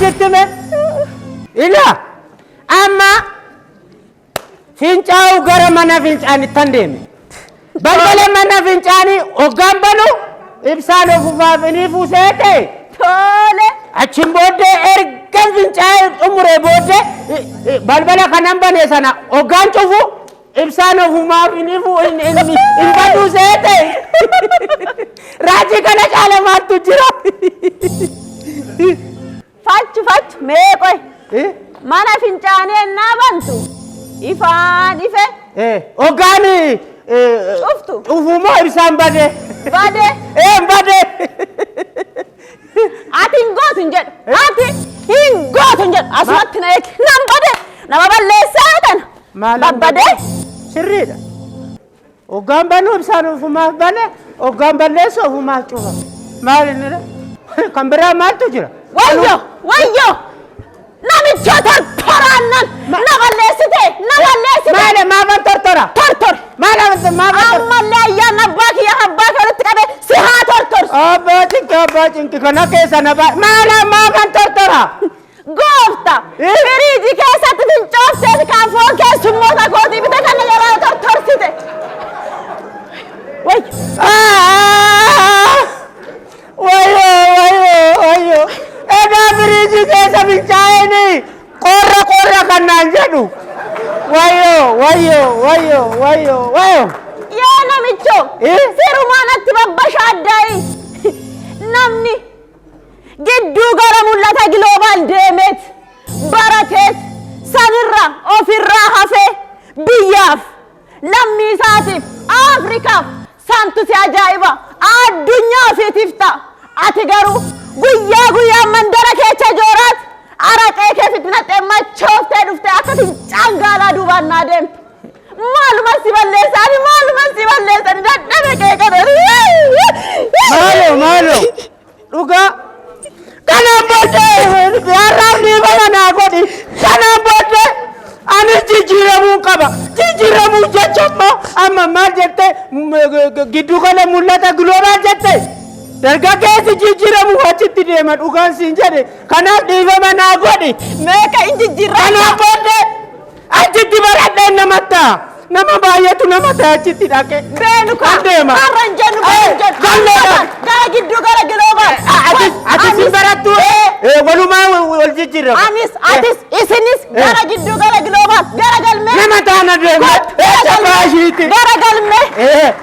sitti hime. Ila amma fincaa'uu gara mana fincaanittan deeme. Balbala mana fincaanii hoggaan banu ibsaan ofumaaf inni fuuseete. Tole. Achiin booddee erga fincaa'ee xumuree booddee balbala kanan bane sana hoggaan cufu ibsaan ofumaaf inni hin badu seete. Raajii kana caala maaltu jira? Fachu fachu mee qoy. Mana fincaanii ennaa bantu ifaan ife. Hoggaan Cuftu. Cufumoo ibsaan bade. Bade. Bade. Ati hin gootu hin jedhu. Ati hin gootu hin jedhu. Asumatti na eegi. Nan bade. Nama balleessaa tana. Babbadee. Sirriidha. Hoggaan banu ibsaan ofumaaf bane, hoggaan balleessu ofumaaf cufa. Maal inni kan biraa maaltu jira? Wayyo! Wayyo! Namicha tortoraan nan na balleessite! Na balleessite! Maali maafan tortora? Tortor! Maal maafan tortora? Ammallee ayyaanni abbaa kiyya abbaa kee walitti qabee si haa tortorsu! Abbaa cinqi, abbaa cinqi, kana keessa na baa maala maafan tortora? Goofta! Firiijii keessatti fincoofteeti kan foon keessummoota kootii bite kana yeroo tortorsite. Wayyo! Wayyo, wayyo, wayyo! Egaa firiijii keessa fincaa'een qorra qorra kan naan jedhu. Wayyo, wayyo, wayyo, wayyo, wayyo! Yaa namicho! Sirumaa natti babbashaaddaayi! Namni gidduu gara mul'ata Global deemeet barateet sanirra ofirraa hafee biyyaaf, lammii isaatiif, Afrikaaf santu si ajaa'iba, addunyaa ofiitiif ta'a. Ati garuu guyyaa guyyaan mandara keecha jooraat araqee kee fitnaxxee machooftee dhuftee akka fincaan gaalaa duubaan naa deemta. Maaluma si balleessani, maaluma si balleessani, dadhabe qeeqame. Maaloo, maaloo, dhugaa kanaan booddee har'aaf dhiifama naa godhi. Kanaan booddee anis jijjiiramuu qaba. Jijjiiramuu jecha immoo amma maal jette? Giddu kana mul'ata Global jette. Dargaggeessi jijjiiramuu achitti deema, dhugaan siin jedhe. Kanaaf dhiifama naa godhi. Meeqa hin jijjiirraa? Kanaan booddee achitti baradheen nama ta'a. Nama baay'eetu nama ta'a achitti dhaqee. Beenu kaa. Kan deema. Har'a hin jennu, beenu hin jennu. Galleedha. Gara gidduu gara Global. Atis hin barattu, walumaa wal jijjiirra. Anis, atis, isinis gara gidduu gara Global gara galmee. Nama taana deema. Eessa baashiiti? Gara galmee.